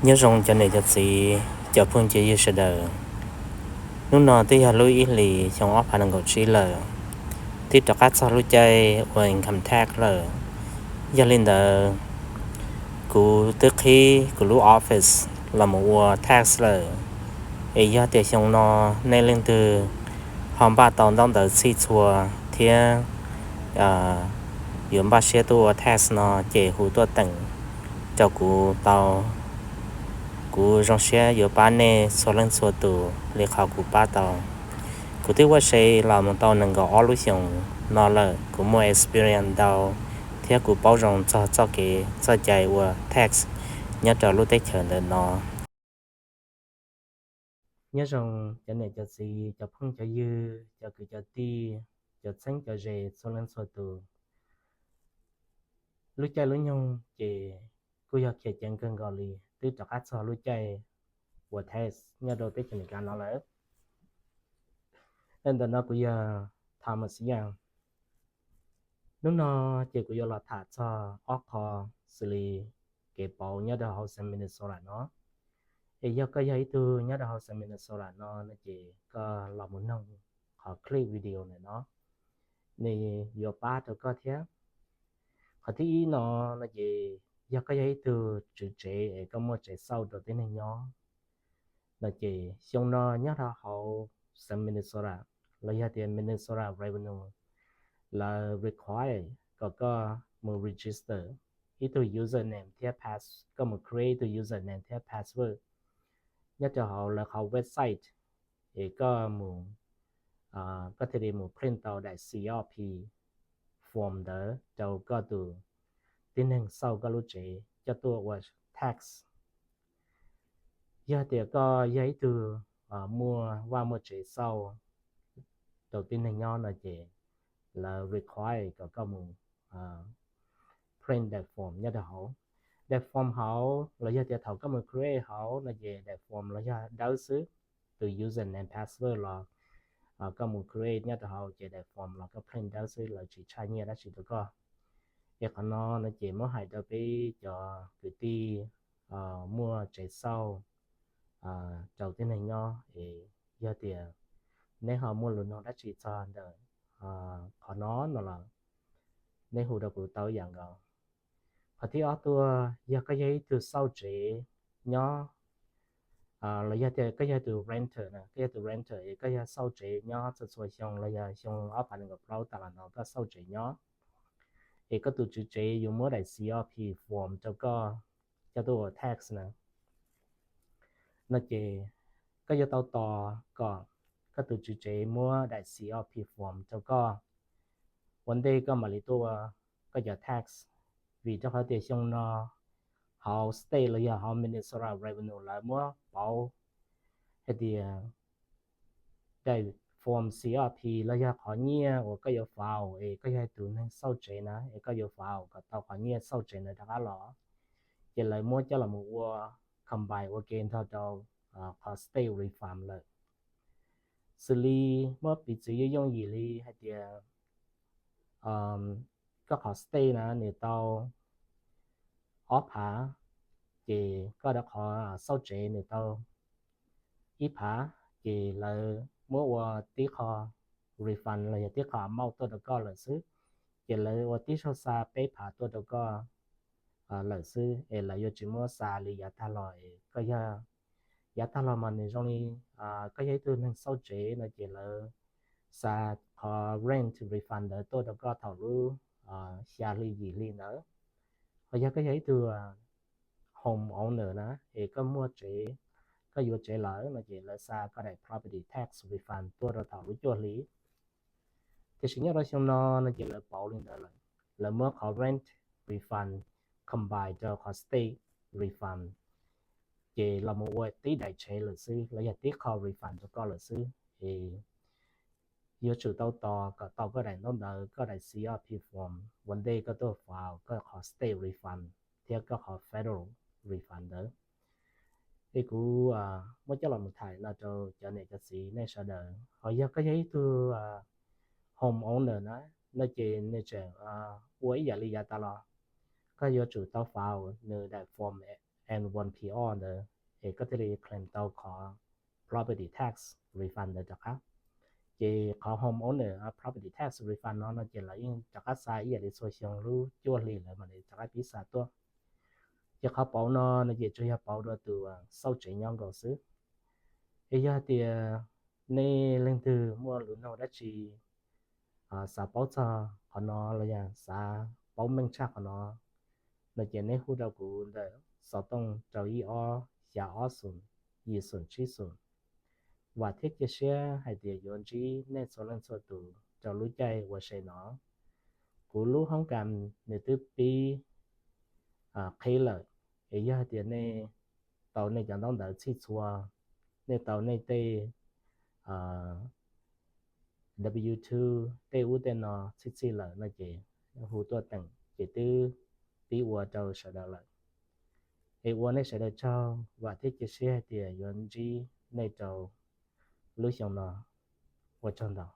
Nyob zoo cov niam cov txiv, cov phooj cov ywg sawv daws. Hnub no twb yog lub ib hlis xyoo ob phav nees nkaum tsib lawm, twb rov qab txog lub caij ua income tax lawm. Yog li ntawd, kuv twb qhib kuv lub office los mus ua tax lawm. Es yog tias xyoo no nej leej twg ho npaj tau ntaub ntawv txhij txhua thiab yuav npaj siab tuaj ua tax no, ces hu tuaj teem rau kuv tau. Kuv zoo siab yuav pab nej txhua leej txhua tus li qhov kuv pab tau. Kuv twb ua se los mus tau nees nkaum ob lub xyoos no lawm, kuv muaj experience ntau thiab kuv paub zoo txog txoj kev txoj cai ua tax nyob rau lub teb chaws ntawm no. Nyob zoo cov niam cov txiv, cov phooj cov ywg, cov kwv cov tij, cov txheeb cov ze txhua leej txhua tus. Lub caij lub nyoog ces kuj yog khiav ceev kawg nkaus li, twb rov qab txog lub caij ua tax nyob rau teb chaws Amelikas no lawm. Ntawm no kuv yog Thomas Young. Hnub no ces kuv yuav los tham txog ob qho xws li kev pauv nyob rau hauv xeev Minnesota no. Es yog koj yog ib tug nyob rau hauv xeev Minnesota no no ces koj los mus noog qhov clip video ntawm no, nws yuav pab rau koj thiab. Qhov thib ib no no ces yog koj yog ib tug tswv tsev es koj muaj tsev xauj rau tib neeg nyob no ces xyoo no nyob rau hauv xeev Minnesota los yog tias Minnesota Revenue lawv require kom koj mus register ib tug username thiab pass, koj mus create ib tug username thiab password nyob rau hauv lawv qhov website, es koj mus, koj thiaj li mus print tau daim C R P form ntawd rau koj tus tib neeg xauj koj lub tsev coj tuaj ua tax. Yog tias koj yog ib tug muaj vaj muaj tsev xauj rau tib neeg nyob no ces lawv require kom koj mus print daim form nyob rau hauv. Daim form hauv los yog tias thaum koj mus create hauv no ces daim form los yog dawb xwb, tus username password los koj mus create nyob rau hauv ces daim form los koj print dawb xwb, lawv tsis tshaj nyiaj dab tsi rau koj. Es qhov no no ces muab hais rau peb cov kwv tij muaj tsev xauj rau tib neeg nyob es yog tias neb ho muaj lus nug dab tsi txog ntawm qhov no no los neb hu rau kuv tau ib yam nkaus. Qhov thib ob tuaj, yog koj yog ib tug xauj tsev nyob los yog tias koj yog tus renter na, koj yog tus renter es koj yog xauj tsev nyob txhua txhua xyoo los yog xyoo ob phav nees nkaum plaub tas los no koj xauj tsev nyob, es koj tus tswv tsev yuav muab daim C R P form rau koj coj tuaj ua tax na, no ces koj yuav tau tos kom koj tus tswv tsev muab daim C R P form rau koj ua ntej koj mam li tuaj ua koj cov tax. Vim rau qhov tias xyoo no hauv state los yog hauv Minnesota Revenue lawv muab pauv hais tias daim form C R P los yog qhov nyiaj uas koj yuav file es koj yog tus neeg xauj tsev na, es koj yuav file kom tau qhov nyiaj xauj tsev ntawd rov qab los, ces lawv muab coj los mus ua combine ua ke nrog rau qhov state refund lawm. Xws li muab piv txwv yooj yooj yim li hais tias koj qhov state na nws tau ob phav, ces koj rau qhov xauj tsev nws tau ib phav, ces lawv muab ua tib qho refund los yog tib qho amount tuaj rau koj lawm xwb. Ces lawv ua tib zaug xa peb phav tuaj rau koj lawm xwb, es lawv yuav tsis muab xa li yav tag los es koj yog, yav tag los mas nws zoo li koj yog ib tug neeg xauj tsev no ces lawv xa qhov rent refund ntawd tuaj rau koj thaum lub xya hli yim hli ntawd. Ho yog koj yog ib tug home owner na, es koj muaj tsev, koj yuav tsev lawm no ces lawv xa koj daim property tax refund tuaj rau thaum lub cuaj hli. Tiam sis nyob rau xyoo no no ces lawv pauv li ntawd lawm, lawv muab qhov rent refund combine rau qhov state refund, ces los mus ua tib daim tsev lawm xwb los yog tib qho refund rau koj lawm xwb. Es yuav tsum tau tos kom tau koj daim ntaub ntawv, koj daim C R P form ua ntej koj tuaj file koj qhov state refund thiab koj qhov federal refund ntawd. Es kuv muab coj los mus tham no rau cov niam cov txiv nej sawv daws. Ho yog koj yog ib tug home owner na, no ces nws tseem ua ib yam li yav tas los, koj yuav tsum tau file nws daim form and one P R ntawd, es koj thiaj li claim tau qhov property tax refund ntawd rov qab. Ces qhov homeowner property tax refund no no ces lawv yeej rov qab xa ib yam li txhua xyoo lub cuaj hli lawm mam li rov qab pib xa tuaj. Ces qhov pauv no no ces tsuas yog pauv rau tus xauj tsev nyob nkaus xwb. Es yog tias nej leej twg muaj lus nug dab tsi, xav paub txog qhov no los yog xav paub meej tshaj qhov no, no ces neb hu rau kuv ntawm xov tooj rau ib ob xya ob xoom yim xoom tsib xoom. Vam thiab cia siab hais tias yuav ntsib nej txhua leej txhua tus rau lub caij ua se no. Kuv lub hoob kas nws twb pib qhib lawm, es yog hais tias nej tau nej cov ntaub ntawv txhij txhua, nej tau nej tej W two tej ub tej no txhij txhij lawm no ces hu tuaj teem ces twb pib ua rau sawv daws lawm. Es ua nej sawv daws tsaug, vam thiab cia siab hais tias yuav ntsib nej rau lub xyoo no. Ua tsaug ntau.